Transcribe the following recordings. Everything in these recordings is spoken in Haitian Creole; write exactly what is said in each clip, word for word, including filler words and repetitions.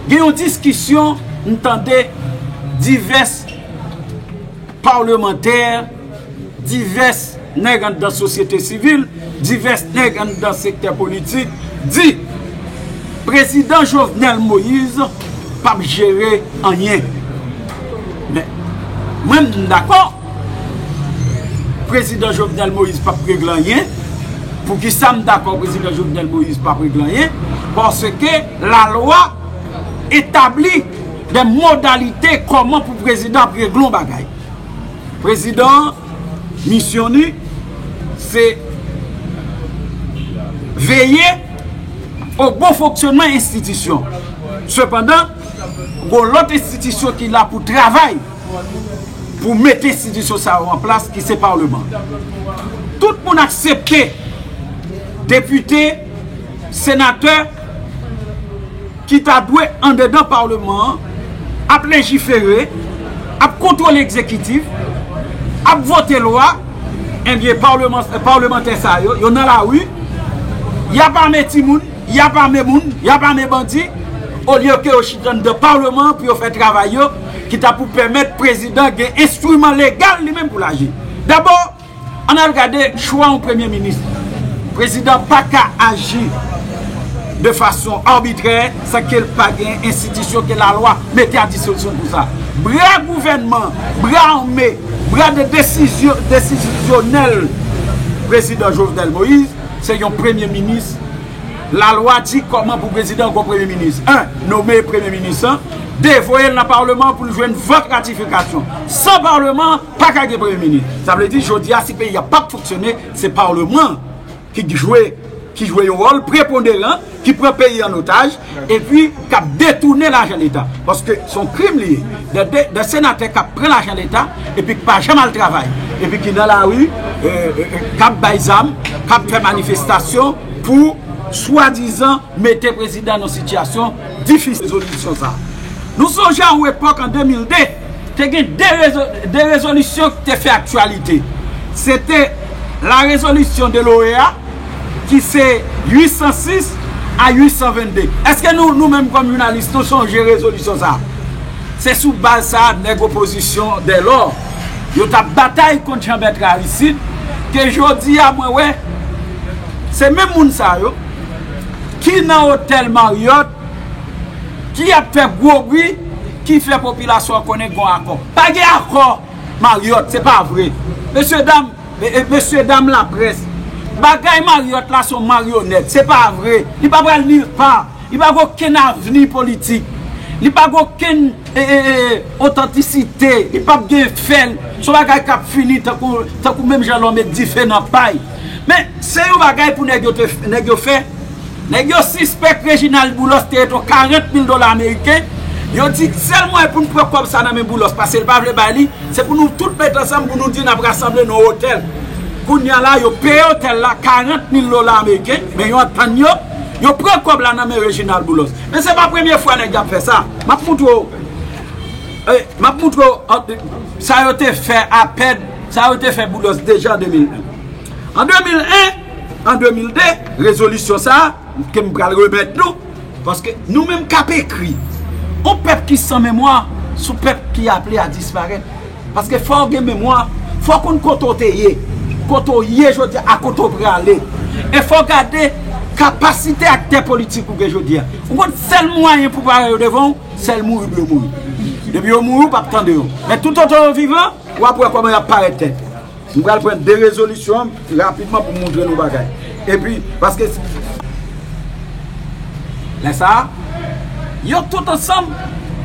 Gen yon diskisyon, m tande divès palmantè, divès nèg anndan sosyete sivil, divès nèg anndan sektè politik di Prezidan Jovenel Moïse p ap jere anyen. Men, mwen, m dakò, Prezidan Jovenel Moïse p ap regle anyen. Poukisa m dakò Prezidan Jovenel Moïse p ap regle anyen? Paske lalwa etabli de modalite kòman pou prezidan ap regle yon bagay. Prezidan an, misyon li, se veye o bon fonksyonman enstitisyon. Sepandan, gon lòt enstitisyon ki la pou travay pou mete enstitisyon sa yo an plas, ki se palman. Tout moun aksepte depite, senatè ki ta dwe andedan palman an ap lejifere, ap kontwole egzekitif, ap vote lwa, ebyen, palman, palmantè sa yo, yo nan lari, y ap ame timoun, y ap ame moun, y ap ame bandi, olye ke yo chita anndan palman an pou yo fè travay yo, ki ta pou pèmèt prezidan gen enstriman legal li menm pou l aji. Dabò, ann al gade chwa yon premye minis. Prezidan pa ka aji de fason abitrè san ke l pa gen enstitisyon ke lalwa mete a dispozisyon pou sa. Bra gouvènman, bra ame, bra de desizyon, desizyonèl prezidan Jovenel Moïse, se yon premye minis. Lalwa di kòman pou prezidan gon premye minis. En, nome premye minis lan, de, voye l nan palman an pou l jwenn vòt ratifikasyon. San palman, pa ka gen premye minis. Sa vle di, jodi a, si peyi a p ap fonksyone, se palman ki jwe, ki jwe yon wòl preponderan, ki pran peyi an otaj, epi k ap detounen lajan Leta. Paske se yon krim li ye. De, de, de senatè k ap pran lajan Leta, epi k pa janm al travay, epi ki nan lari, e, e, e, k ap bay zam, k ap fè manifestasyon pou swadizan mete prezidan nan sitiyasyon difisil. Rezolisyon sa. Nou sonje a yon epòk an de mil de, te gen de, rezo, de rezolisyon ki te fè aktyalite. Se te la rezolisyon de l'OEA, ki se uit san sis a uit san vennde. Èske nou, nou menm kòm jounalis, nou sonje rezolisyon sa? Se sou baz sa, nèg opozisyon dèlò, yo t ap batay kont Jean Bertrand Aristide, ke jodi a, mwen wè, se menm moun sa yo ki nan otèl Marriott, ki ap fè gwo bri, ki fè popilasyon an konnen gon akò. Pa gen akò Marriott, se pa vre. Mesye dam, e, e, mesye dam laprès, bagay Marriott la se yon maryonèt, se pa vre. Li pa pral nilpa. Li pa gen okenn avni politik. Li pa gen okenn, e, e, e, otantisite. Li p ap gen fè l. Se yon bagay k ap fini tankou, tankou menm jan lè w met dife nan pay. Men, se yon bagay pou nèg yo te, nèg yo fè. Nèg yo sispèk Reginald Boulos te ret yon karant mil dola ameriken. Yo di sèl mwayen pou n pran kòb sa nan men Boulos, paske l pa vle bay li, se pou nou tout met ansanm pou nou di n ap rasanble nan yon otèl. Kounye a la, yo peye otèl la karant mil dola ameriken, men yo antann yo, yo pran kòb la nan men Reginald Boulos. Men se pa premye fwa nèg y ap fè sa. M ap montre w, e, m ap montre w, an, sa yo te fè a pèd, sa yo te fè Boulos deja an de mil en. An de mil en, an de mil de, rezolisyon sa a, ke m pral remèt nou, paske nou menm k ap ekri, yon pèp ki san memwa, se yon pèp ki aple a disparèt. Paske fò w gen memwa, fò w konn kote w te ye, kote w ye jodi a, kote w prale. E fò w gade kapasite aktè politik ou gen jodi a. Ou konn sèl mwayen pou pare yo devan w, sèl mouri pou yo mouri. Depi yo mouri, ou p ap tande yo. Men toutotan yo vivan, w ap wè kòman y ap parèt tèt. M pral pran de rezolisyon an rapidman pou m montre nou bagay. Epi, paske lè sa a, yo tout ansanm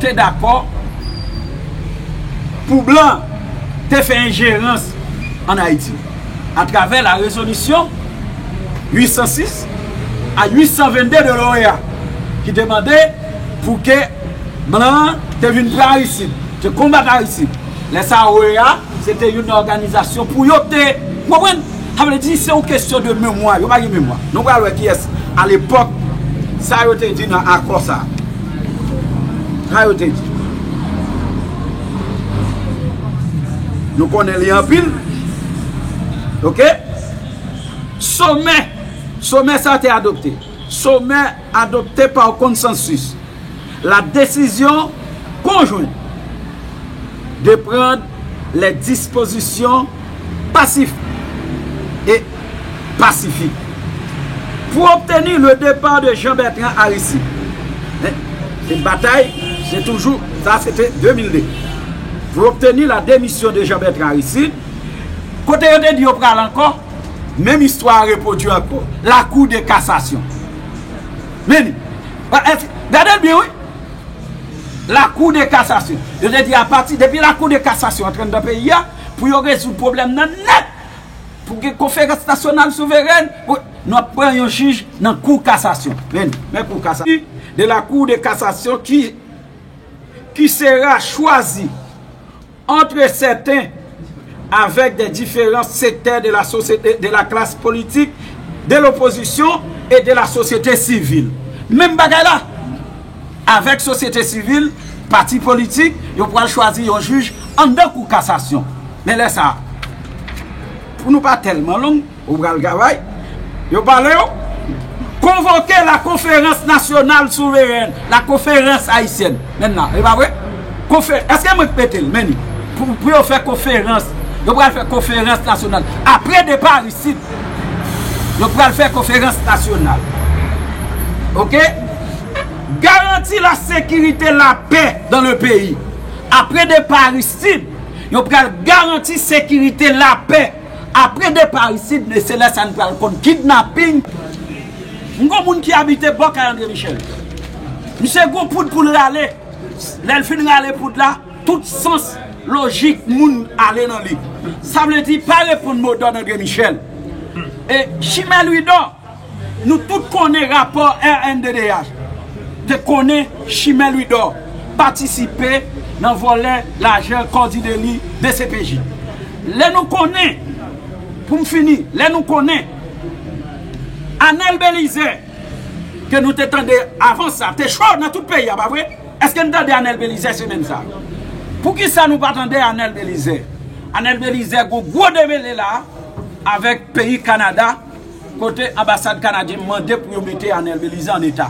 te dakò pou blan te fè enjerans ann Ayiti atravè la rezolisyon uit san sis a uit san vennde de l'OEA ki te mande pou ke blan an te vin pran Aristide, te konbat Aristide. Lè sa a, OEA, se te youn nan òganizasyon pou yo te, w konprann? Sa vle di, se yon kesyon de memwa. Yo pa gen memwa. Nou pral wè kiyès, a lepòk, sa yo te di nan akò sa a. Sa yo te di. Nou konnen li anpil. Oke? Somè. Somè sa a te adopte. Somè adopte pa konsansis. La décision conjointe de prendre les dispositions pacifiques et pacifiques pour obtenir le départ de Jean-Bertrand Aristide. Hein? Se batay, se toujou, sa se te de mil de. Pour obtenir la démission de Jean-Bertrand Aristide, kote yo te di yo pral ankò, menm istwa a repwodui ankò. La Cour de cassation. Men, gade l byen, wi. La Cour de cassation. Yo te di apati, depi la Cour de cassation antre anndan peyi a, pou yo rezoud pwoblèm nan nèt, pou gen konferans nasyonal souverèn, pou, nou ap pran yon jij nan kou kasasyon. Men, men kou kasasyon. De la Cour de cassation qui, qui sera choisi entre certains avec des différents secteurs de la société, de la classe politique, de l'opposition et de la société civile. Menm bagay la, avèk sosyete sivil, pati politik, yo pral chwazi yon jij anndan kou kasasyon. Men lè sa a, pou nou pa tèlman long, ou pral travay, yo pale yo, convoquer la conférence nationale souveraine, la conférence haïtienne. Menm nan, e pa vre? Konfe-, èske mwen k mete l, men li? Pou, pou yo fè konferans, yo pral fè konferans nasyonal. Apre depa Aristide, yo pral fè konferans nasyonal. Oke? Garanti la sécurité, la paix dans le pays. Apre depa Aristide, yo pral garanti sekirite, lapè. Apre depa Aristide, se lè sa n pral konn kidnaping. M gon moun ki abite bò kay André Michel. Misye gon poud pou l rale. Lè l fin rale poud la, tout sans lojik moun ale nan li. Sa vle di, pa reponn modòn André Michel. E Chimè Lwidò, nou tout konnen rapò R N D D H. Te konnen Chimè Lwidò patisipe nan vòlè lajan Kòdi Deli D C P J. Lè nou konnen, pou m fini, lè nou konnen Anèl Belizè, ke nou te tande avan sa, te cho nan tout peyi a, pa vre? Èske n tande Anèl Belizè semèn sa? Poukisa nou pa tande Anèl Belizè? Anèl Belizè gon gwo demele la avèk peyi Kanada, kote anbasad kanadyen mande pou yo mete Anèl Belizè an eta.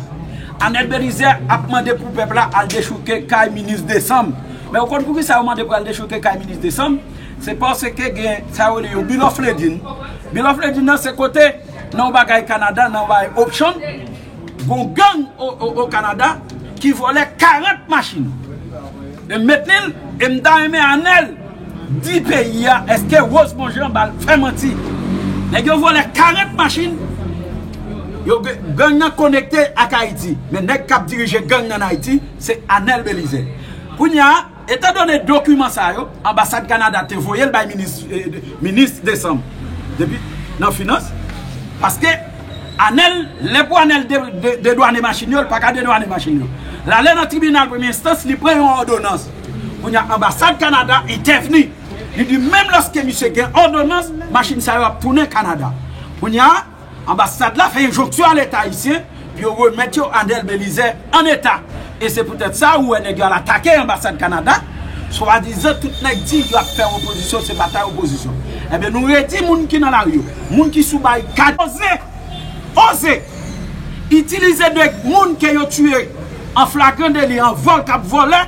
Anèl Belizè ap mande pou pèp la al dechouke kay minis Desanm. Men ou konn poukisa yo mande pou al dechouke kay minis Desanm? Se paske gen sa yo rele yon bill of lading. Bill of lading nan se kote nan yon bagay Kanada, nan yon bagay option, gon gang o, o, o Kanada ki vòlè karant machin. E met li, e m ta renmen Anèl di peyi a, èske Rose Bonjean ba l fè manti? Nèg yo vòlè karant machin, yo, gang nan konekte ak Ayiti. Men nèg k ap dirije gang nan Ayiti, se Anèl Belizè. Kounye a, etandone dokiman sa yo, anbasad Kanada te voye l bay minis, eh, minis Desanm, depi nan finans, paske Anèl, lè pou Anèl de, de, dedwane machin yo, li pa ka dedwane machin yo. L ale nan tribinal premye enstans, li pran yon òdonans. Kounye a, anbasad Kanada entèvni. Li di, menm lòske misye gen òdonans, machin sa yo ap tounen Kanada. Kounye a, anbasad la fè enjonksyon a Leta ayisyen pou yo remèt yo Anèl Belizè an eta. E se poutèt sa ou wè nèg yo al atake anbasad Kanada. Swadizan tout nèg di y ap fè opozisyon, se batay opozisyon. Ebyen, nou redi moun ki nan lari yo, moun ki sou barikad. Oze, oze itilize de moun ke yo tiye an flagran deli, an vòl, k ap vòlè,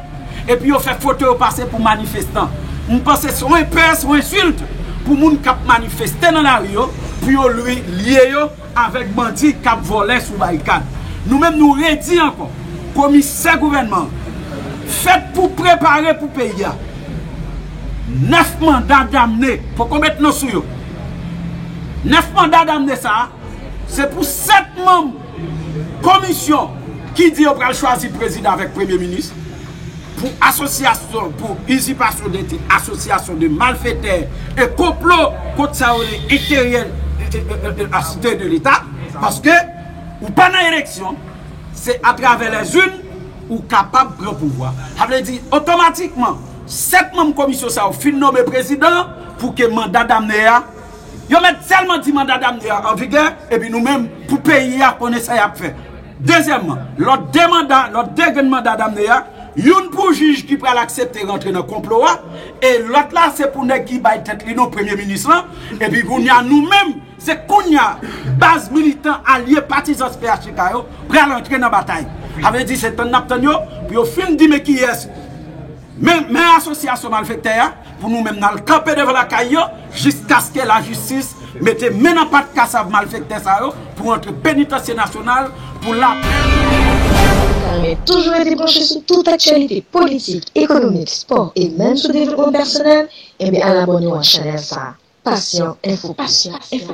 epi yo fè foto yo pase pou manifestan. M panse se yon enpè, se yon ensilt pou moun k ap manifeste nan lari yo, pou yo lye yo avèk bandi k ap vòlè sou barikad. Nou menm, nou redi ankò, komisè gouvènman an, fèt pou prepare pou peyi a. Nèf manda damne, poko met non sou yo. Nèf manda damne sa a, se pou sèt manm komisyon ki di yo pral chwazi prezidan avèk premye minis, pou asosyasyon, pou izipasyon de tit, asosyasyon de malfetè e konplo kont sa yo rele enterè, e, e, e, e, de Leta, paske ou pa nan eleksyon, se atravè lèzin ou kapab pran pouvwa. Sa vle di, otomatikman, sèt manm komisyon sa yo fin nonmen prezidan pou ke manda damne a, yo mèt sèlman di manda damne a an vigè, epi nou menm, pou peyi a, konnen sa y ap fè. Dezyèmman, lòt de manda, lòt de grenn manda damne a, youn pou jij ki pral aksepte rantre nan konplo a, e lòt la se pou nèg ki bay tèt li non premye minis lan, epi kounye a nou menm, Se kounye a, baz militan alye patizan S P H T K yo pral antre nan batay. Sa vle di se tann n ap tann yo pou yo fin di men kiyès, men, men asosyasyon malfektè a, pou nou menm n al kanpe devan lakay yo, jiskaske lajistis mete men nan pat kasav malfektè sa yo pou antre penitansye nasyonal pou lapè. Sa renmen toujou rete branche sou tout aktyalite politik, ekonomik, spò e menm sou devlopman pèsonèl, ebyen al abòne w a chanèl sa a. Passion Info. Passion Info.